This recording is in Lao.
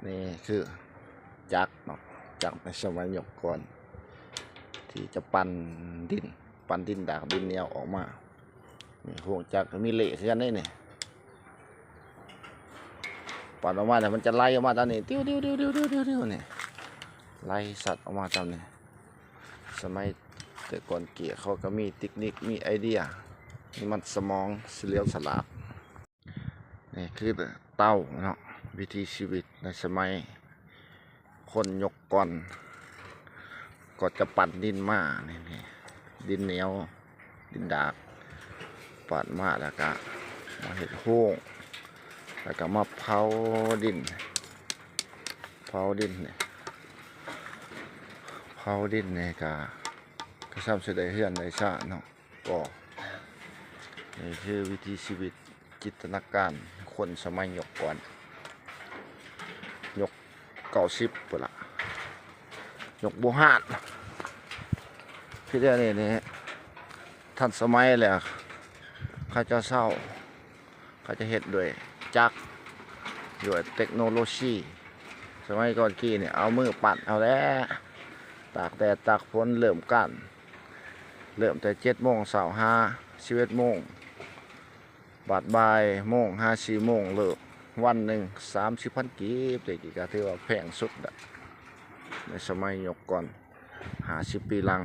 ນີ້ຄືຈັກເນາະ ຈັກໃນສະໄໝຍົກກ່ອນ ທີ່ຈະປັ່ນດິນ ປັ່ນດິນດາກດິນໜຽວອອກມາ. ນີ້ໂຮງຈັກກໍມີເລກຄືກັນເດ້ນີ້ ປັ່ນອອກມາແລ້ວມັນຈະໄຫຼອອກມາຕາມນີ້ ຕິວໆໆໆໆນີ້ ໄຫຼສັດອອກມາຕາມນີ້. ສະໄໝແຕ່ກ່ອນເກຍເຂົາກໍມີເຕັກນິກ ມີໄອເດຍ ມີມັນສະໝອງ ສະຫຼຽວສະຫຼາດ. ນີ້ຄືເຕົາເນາະ ວິຖີຊີວິດໃນສະໄໝຄົນຍົກກ່ອນ ກໍຈະປັ່ນດິນມາ ນີ້ໆ ດິນໜຽວ ດິນດາກ ປັ່ນມາແລ້ວກະມາເຮັດໂຮງ ແລ້ວກະມາເຜົາດິນ ເຜົາດິນນີ້ ເຜົາດິນນີ້ກະ ກະຊ່ຳຊິໄດ້ເຮືອນໄດ້ຊານເນາະ. ກໍນີ້ຄືວິຖີຊີວິດ ຈິນຕະນາການຄົນສະໄໝຍົກກ່ອນ ຍົກເກົ້າສິບພຸ້ນລະ ຍົກບູຮານ. ຄືດຽວນີ້ນີ້ທັນສະໄໝແລ້ວ ເຂົາເຈົ້າເຊົາ ເຂົາຈະເຮັດດ້ວຍຈັກ ດ້ວຍເຕັກໂນໂລຊີ. ສະໄໝກ່ອນກີ້ນີ້ເອົາມືປັ່ນເອົາແຫຼະ ຕາກແດດຕາກຝົນ ເລີ່ມການ ເລີ່ມແຕ່ເຈັດໂມງເຊົ້າຫາສິບເອັດໂມງ ບາດບ່າຍໂມງຫາສີ່ໂມງເລີກ. ວັນໜຶ່ງສາມສິບພັນກີບ ແຕ່ກີ້ກໍຖືວ່າແພງສຸດລະ ໃນສະໄໝຍົກກ່ອນຫ້າສິບປີຫຼັງ.